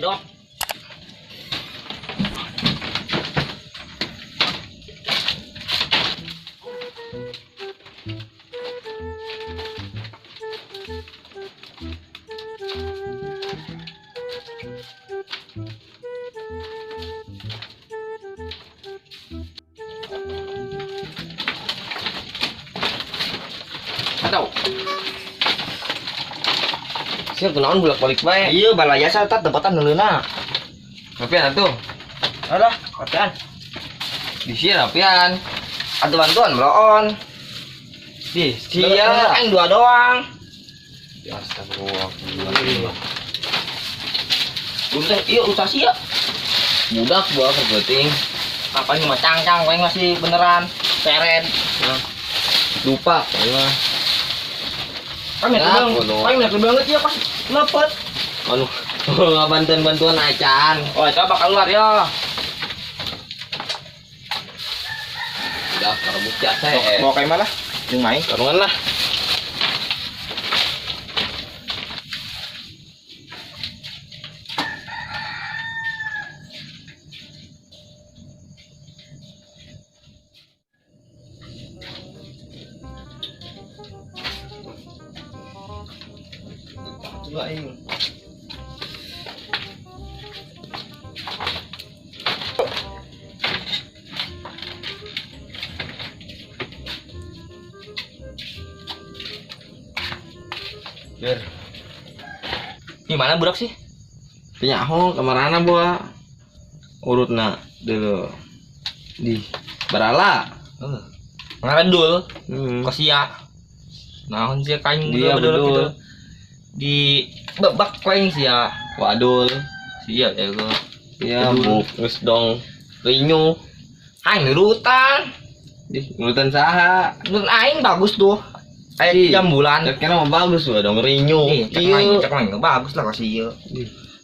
Dok. Atau siap kunaon bolak-balik bae. Iya, balaya tat tempatan duluna. Rapian atuh. Alah, rapian. Di sini rapian. Atuh bantuan meloon. Di sia. Aing dua doang. Ya astagfirullah. Belum teh ieu usah sia. Budak buah kepenting. Apa ini mah cangcang paling masih beneran seret. Nah. Lupa paling mah. Paling banget, banget ya pas lepet. Aduh, nggak bantuan-bantuan acan. Oh, itu bakal keluar ya. Udah, karebut jasa. Mau kayak mana? Jeung main. Karungan lah. Aing. Biar. Gimana budak sih? Pinyaho kamarana buah. Urutna dulu. Di barala. Ngaredul. Kosia. Naon sih kain dia bedul gitu. Di bebak paling sia. Wadul. Sia ya gua. Ya buk geus dong rinyu. Aing nurutan. Di nurutan saha? Nurutan aing bagus tuh. Kayak jam bulan. Cek mah bagus gua dong rinyu. Iya, cek main bagus lah kasih ieu.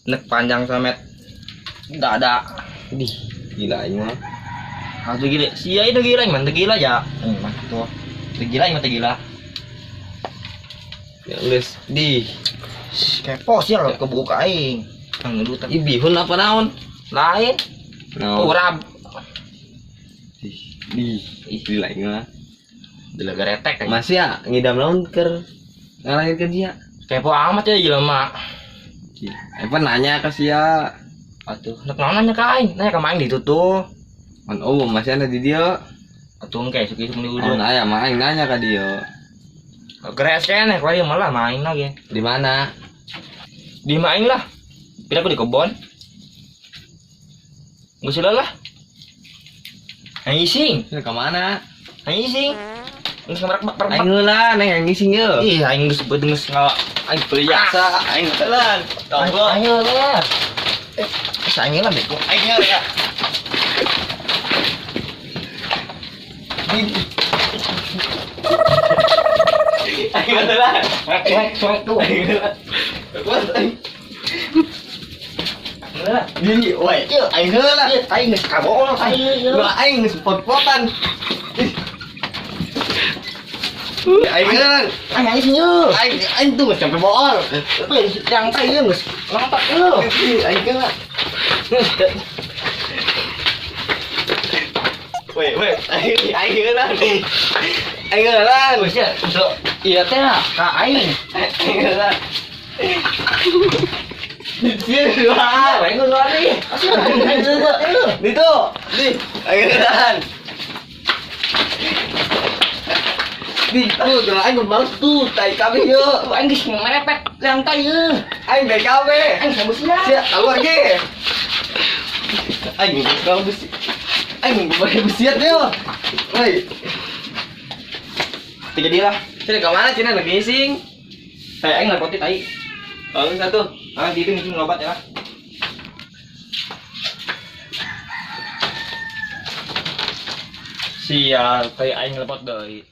Nek panjang sampe enggak ada. Di gila aing mah. Atuh gila. Sia itu gila mah teu gila ya. Mah tuh. Teu gila mah teu gila. Ya geus di kepo sih kalau kebuka aing. Ngelutan. Ih bihun apa naon? Lain. No. Urab. Di gila aing mah. Gila geretek aing. Masih ya ngidam naon keur ngalahirkeun sia. Kepo amat ya jelema. Epan nanya ke sia. Atuh, nek naon nanya ka aing? Nanya ka aing ditu tuh. Man oh masih ada di dieu. Atuh engke isuk-isuk di ujung. Oh, aya mah aing nanya ka dieu. Geres keneh kali malah main lagi. Di mana? Di main lah. Pindah aku di kebon. Geus lah. Aing ising. Ke mana? Aing ising. Geus ngerak-rak. Aing heula neng aing ising ye. Ih, aing geus geus ngala aing beli jasa, aing heula. Tonggo. Aing heula. Aing heula beko. Aing heula ya. Aing heula. Cuek tuh. Aing heula. Heula. Di, woi, aing heula. Aing geus kabool aing. Lu aing geus pot-potan. Aing heula. Aing aing ieu. Aing aing tuh geus sampe bool. Yang teh ieu geus lompat ieu. Aing heula. Woi, woi, aing heula. Aing heula. Geus ya, iya teh ka aing. Aing heula. Di luar. Aing heula nih. Aing heula. Di tuh. Di aing heula. Di tuh, jangan aing males tuh, tai kabeh ye. Aing geus merepet lantai ye. Aing bae kabeh. Aing sama sia. Sia, keluar ge. Aing geus kalau besi. Aing bari besiat yo. Woi. Tiga dia lah. Cina ke mana Cina lagi ngising? Tai aing lepoti tai. Oh, satu. Ah, di itu ngising lobat ya lah. Sial, tai aing lepot deui.